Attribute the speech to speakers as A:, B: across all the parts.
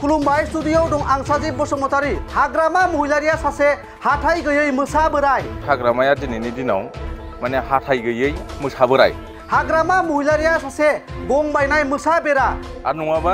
A: खुलुमबाय स्टुडिय'आव दं आं साजिब बसुमतारी। हाग्रामा महिलारिया सासे हाथाय गैयै मोसा बोराय।
B: हाग्रामाया दिनैनि दिनाव माने हाथाय गैयै मोसा बोराय।
A: हाग्रामा महिलारिया सासे गं बायनाय मोसा बेरा।
B: आरो नङाबा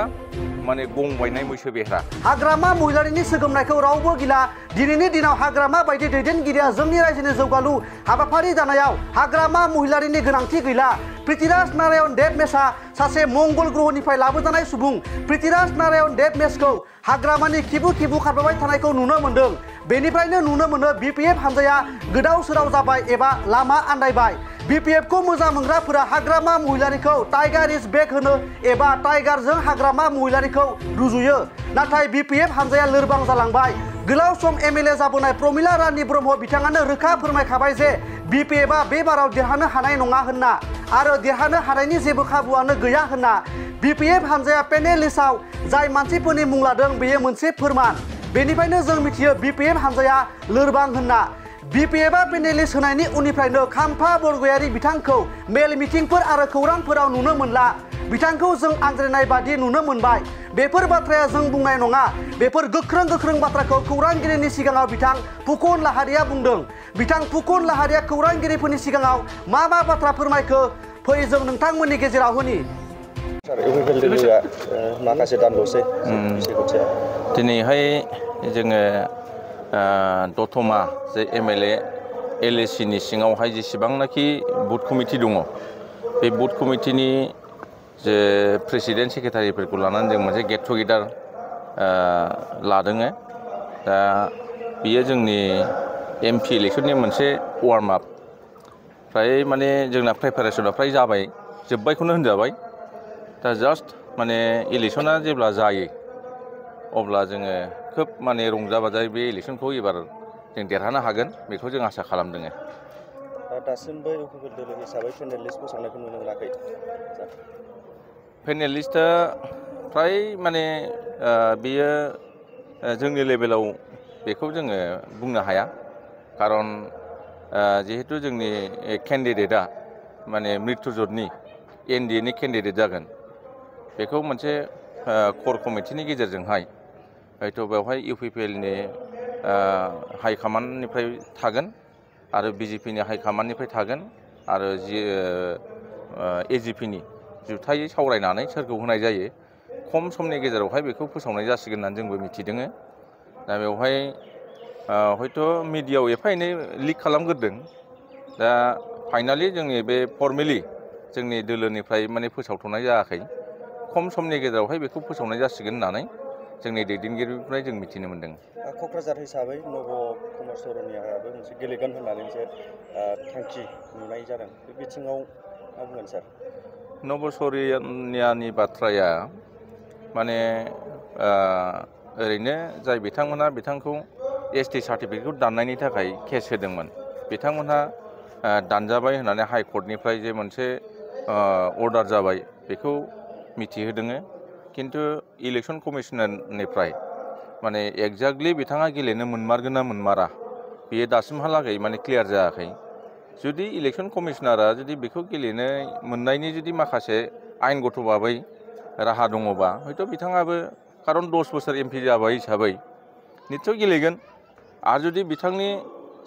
B: माने गं बायनाय मैसो बेरा। हाग्रामा
A: महिलारिनि सोगोमनायखौ रावबो गिला। दिनैनि दिनाव हाग्रामा बायदि दैदेनगिरिया जोंनि रायजोनि जौगालु हाबाफारि जानायाव हाग्रामा महिलारिनि गोनांथि गैला। पृथ्वीराज नारायण देबमेसआ सासे मंगल ग्रहनिफ्राय लाबोजानाय सुबुं। पृथ्वीराज नारायण देबमेसखौ हाग्रामानि खिबु खिबु खारबोबाय थानायखौ नुनो मोन्दों। बेनिफ्रायनो नुनो मोनो BPF हानजाया गोदाव सोराव जाबाय एबा लामा आन्दायबाय। BPF खौ मोजां मोनग्राफोरा हाग्रामा महिलारिखौ टाइगार इज बेक होनो एबा टाइगारजों हाग्रामा महिलारिखौ रुजुयो। नाथाय BPF हानजाया लोरबां जालांबाय। गोलाव सम MLA जाबोनाय प्रमिला रानी ब्रह्म बिथाङानो रोखा फोरमायखाबाय जे BPFआ बे बाराव देरहानो हानाय नङा होनना आरो देरहानो हानायनि जेबो खाबुआनो गैया होनना। BPF हानजाया पेनेल लिस्टआव जाय मानसिफोरनि मुं लादों बेयो मोनसे फोरमान। बेनिफ्रायनो जों मिथियो BPF हानजाया लोरबां होनना। BPFआ पेनेल लिस्ट होनायनि उननिफ्रायनो खाम्फा बरगयारी बिथांखौ मेल मिटिंफोर आरो खौरांफोराव नुनो मोनला। बिथांखौ जों आनज्रायनाय बादि नुनो मोनबाय। बेफोर बाथ्राया जों बुंनाय नङा। बेफोर गोख्रों गोख्रों बाथ्राखौ खौरांगिरिनि सिगाङाव बिथां फुकन लाहारिया बुंदों। बिथां फुकन लाहारिया खौरांगिरिफोरनि सिगाङाव मा बाथ्रा फोरमायखो फै जों नोंथांमोननि गेजेराव होनि।
C: माखासे दानल'सै
B: दिनैहाय जोङो दतमा जे MLA LAC नि सिङावहाय जेसेबांनाखि बुथ कमिटि दङ बे बुथ कमिटिनि जे प्रेसिडेन्ट सेक्रेटारिफोरखौ लानानै जों मोनसे गेट टुगेदार लादों। दा बियो जोंनि MP इलेक्सननि मोनसे वार्म आप। फ्राय माने जोंना प्रिपारेसना फ्राय जाबाय जोब्बायखौनो होनजाबाय। दा जास्ट माने इलेक्सना जेब्ला जायो अब्ला जोङो खोब माने रंजा बाजायै बे इलेक्सनखौ एबार जों देरहानो हागोन बेखौ जों आसा खालामदों।
C: दासिमबो UPPL दोलो हिसाबै पेनेल लिस्ट फोसावनायखौ नुनो मोनाखै।
B: पेनेल लिस्टआ फ्राय माने बेयो जोंनि लेभेलाव बेखौ जोङो बुंनो हाया। खारन जिहेतु जोंनि केन्डिडेटआ माने मृत्युजतनि NDA नि केन्डिडेट जागोन। बेखौ मोनसे क'र कमिटिनि गेजेरजोंहाय हयथ' बेवहाय UPPL नि हाइकामान्डनिफ्राय थागोन आरो BJP नि हाइकामान्डनिफ्राय थागोन आरो AGP नि जुथायै सावरायनानै सोरखौ होनाय जायो खम समनि गेजेरावहाय बेखौ फोसावनाय जासिगोन होननानै जोंबो मिथिदों। दा बेवहाय हयथ' मिडियायाव एफा एनै लिक खालामग्रोदों। दा फाइनालि जोंनि बे फर्मेलि जोंनि दोलोनिफ्राय माने फोसावथ'नाय जायाखै। खम समनि गेजेरावहाय बेखौ फोसावनाय जासिगोन होननानै जोंनि दैदेनगिरिनिफ्राय जों मिथिनो मोन्दों।
C: क'क्राझार हिसाबै नब कुमार सरनियाबो मोनसे गेलेगोन होननानै मोनसे थांखि नुनाय जादों। बे बिथिङाव मा बुंगोन सार?
B: नब सरनियानि बाथ्राया माने ओरैनो जाय बिथांमोना बिथांखौ ST सार्टिफिकेटखौ दाननायनि थाखाय केस होदोंमोन बिथांमोनहा दानजाबाय होननानै हाइकर्टनिफ्राय जे मोनसे अर्डार जाबाय बेखौ मिथिहोदों। किन्तु इलेक्सन कमिसनारनिफ्राय माने एक्जाक्टलि बिथाङा गेलेनो मोनमारगोन ना मोनमारा बेयो दासिमहालागै माने क्लियार जायाखै। जुदि इलेक्सन कमिसनारा जुदि बेखौ गेलेनो मोननायनि जुदि माखासे आयेनगत भाबै राहा दङबा हयथ' बिथाङाबो खारन 10 बोसोर MP जाबाय हिसाबै निस्सय गेलेगोन। आरो जुदि बिथांनि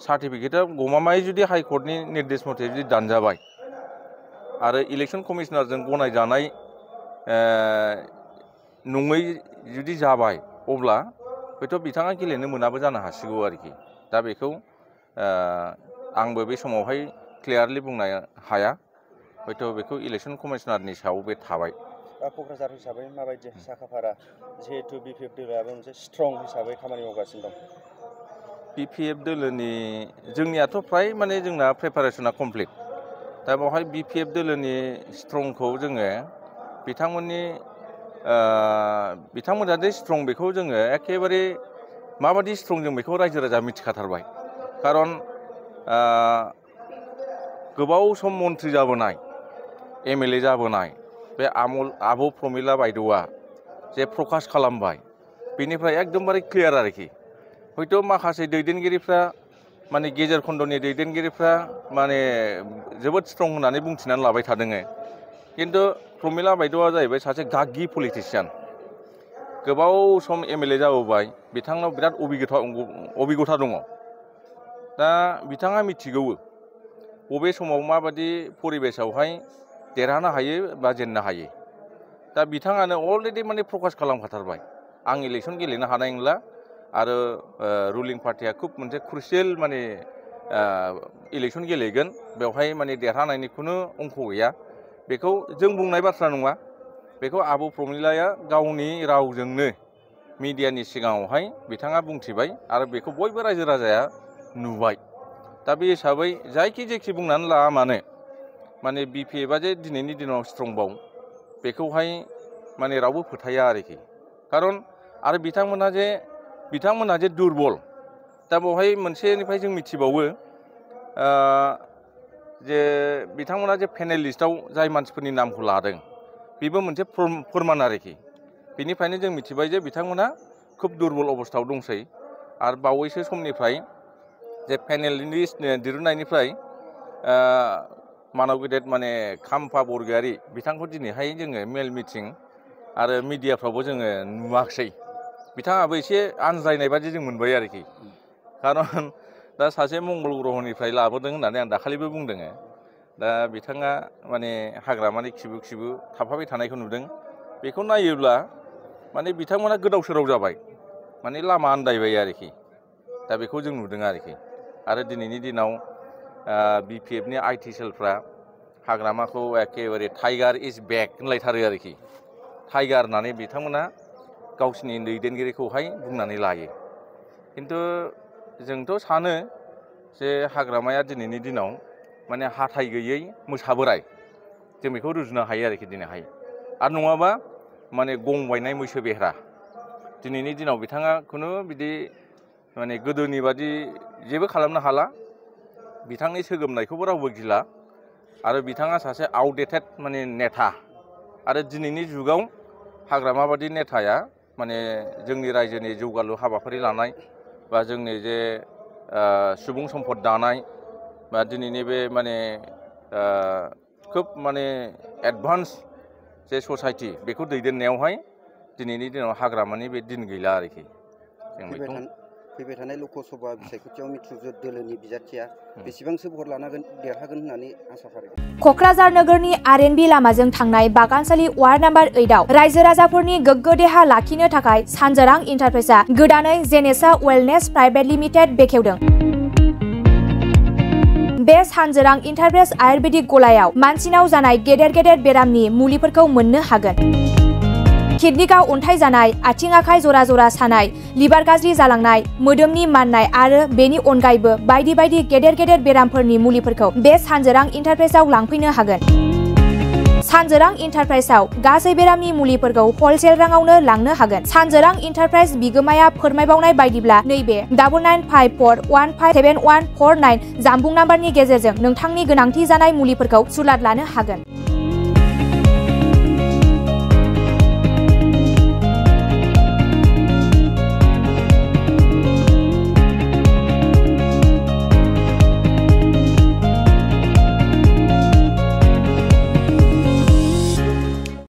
B: सार्टिफिकेटआ गमामायै जुदि हाइकर्टनि निर्देश मथे जुदि दानजाबाय आरो इलेक्सन कमिसनारजों गनायजानाय नङै जुदि जाबाय अब्ला हयथ' बिथाङा गेलेनो मोनाबो जानो हासिगौ आरोखि। दा बेखौ आंबो बे समावहाय क्लियारलि बुंनो हाया। हयथ' बेखौ इलेक्सन कमिसनारनि सायाव बे थाबाय।
C: क'क्राझार हिसाबै माबायदि साखाफारा जिहेतु BPF दोलोआबो मोनसे स्ट्रं हिसाबै खामानि मावगासिनो दं।
B: BPF दोलोनि जोंनियाथ' फ्राय माने जोंना प्रिपारेसना कमप्लिट। दा बेवहाय BPF दोलोनि स्ट्रंखौ जोङो बिथांमोना जे स्ट्रं बेखौ जोङो एखेबारे माबादि स्ट्रं जों बेखौ रायजो राजा मिथिखाथारबाय। खारन गोबाव सम मन्थ्रि जाबोनाय MLA जाबोनाय बे आब' प्रमिला बायद'आ जे प्रकास खालामबाय बेनिफ्राय एकदमबारे क्लियार आरोखि। हयथ' माखासे दैदेनगिरिफ्रा माने गेजेर खन्द'नि दैदेनगिरिफ्रा माने जोबोद स्ट्रं होननानै बुंथिनानै लाबाय थादों। किन्तु प्रमिला बायद'आ जाहैबाय सासे गागि पलिटिसियान। गोबाव सम MLA जाबोबाय बिथांनाव बिराद अभिगथा दङ दा बिथाङा मिथिगौ बबे समाव माबायदि परिबेसावहाय देरहानो हायो बा जेननो हायो दा बिथाङानो अलरेडि माने प्रकास खालामखाथारबाय आं इलेक्सन गेलेनो हानाय नंला आरो रुलिं पार्टिया खुब मोनसे क्रुसियेल माने इलेक्सन गेलेगोन बेवहाय माने देरहानायनि खुनु अंक गैया बेखौ जों बुंनाय बाथ्रा नङा बेखौ आब' प्रमिलाया गावनि रावजोंनो मिडियानि सिगाङावहाय बिथाङा बुंथिबाय आरो बेखौ बयबो रायजो राजाया नुबाय दा बे हिसाबै जायखि जेखि बुंनानै लाया मानो माने BPFआ जे दिनैनि दिनाव स्ट्रंबाव बेखौहाय माने रावबो फोथाया आरोखि खारन आरो बिथांमोना जे दुरबल दा बेवहाय मोनसेनिफ्राय जों मिथिबावो जे बिथांमोना जे पेनेल लिस्टआव जाय मानसिफोरनि नामखौ लादों बेबो मोनसे फोरमान आरोखि बेनिफ्रायनो जों मिथिबाय जे बिथांमोना खुब दुरबल अबस्थायाव दंसै आरो बावैसो समनिफ्राय जे पेनेल लिस्ट दिरुननायनिफ्राय मानव गेदेर माने खाम्फा बरगयारी बिथांखौ दिनैहाय जोङो मेल मिटिं आरो मिडियाफ्रावबो जोङो नुवाखसै बिथाङाबो एसे आनज्रायनाय बादि जों मोनबाय आरोखि खारन दा सासे मंगल ग्रहनिफ्राय लाबोदों होननानै आं दाखालिबो बुंदों दा बिथाङा माने हाग्रामानि खिबु थाफाबाय थानायखौ नुदों बेखौ नायोब्ला माने बिथांमोना गोदाव सोराव जाबाय माने लामा आन्दायबाय आरोखि दा बेखौ जों नुदों आरोखि आरो दिनैनि दिनाव BPFनि IT सेलफ्रा हाग्रामाखौ एखेबारे टाइगार इज बेक होनलायथारो आरोखि टाइगार होननानै बिथांमोना गावसिनि दैदेनगिरिखौहाय बुंनानै लायो खिन्थु जोंथ' सानो जे हाग्रामाया दिनैनि दिनाव माने हाथाय गैयै मोसा बोराय जों बेखौ रुजुनो हायो आरोखि दिनैहाय आरो नङाबा माने गं बायनाय मैसो बेह्रा दिनैनि दिनाव बिथाङा खुनु बिदि माने गोदोनि बादि जेबो खालामनो हाला बिथांनि सोगोमनायखौबो रावबो गिला आरो बिथाङा सासे आउटडेटेड माने नेता आरो दिनैनि जुगाव हाग्रामा बादि नेताया माने जोंनि रायजोनि जौगालु हाबाफारि लानाय बा जोंनि जे सुबुं सम्पद दानाय बा दिनैनि बे माने खोब माने एडभान्स जे ससाइटि बेखौ दैदेननायावहाय दिनैनि दिनाव हाग्रामानि बे दिन गैला आरोखि जों बेखौ
D: फैबाय थानाय लकसभा बिसायख'थियाव मित्रजोत दोलोनि बिजाथिया बेसेबांसो भट लानांगोन देरहागोन होननानै आसा खालामो
E: क'क्राझार नोगोरनि RNB लामाजों थांनाय बागानसालि वार्ड नाम्बार 8आव रायजो राजाफोरनि गोग्गो देहा लाखिनो थाखाय सानजोरां इन्टारप्राइजआ गोदानै जेनेसा वेलनेस प्राइभेट लिमिटेड बेखेवदों। बे सानजोरां इन्टारप्राइज आयुर्वेदिक गलायाव मानसिनाव जानाय गेदेर बेरामनि मुलिफोरखौ मोननो हागोन। किडनिकाव अन्थाइ जानाय, आथिं आखाइ जरा जरा सानाय, लिभार गाज्रि जालांनाय, मोदोमनि माननाय आरो बेनि अनगायैबो बायदि गेदेर बेरामफोरनि मुलिफोरखौ बे सानजोरां इन्टारप्राइजआव लांफैनो हागोन। सानजोरां इन्टारप्राइजआव गासै बेरामनि मुलिफोरखौ हलसेल राङावनो लांनो हागोन। सानजोरां इन्टारप्राइज बिगोमाया फोरमायबावनाय बायदिब्ला नैबे 9954157149 जानबुं नाम्बारनि गेजेरजों नोंथांनि गोनांथि जानाय मुलिफोरखौ सुलाद लानो हागोन।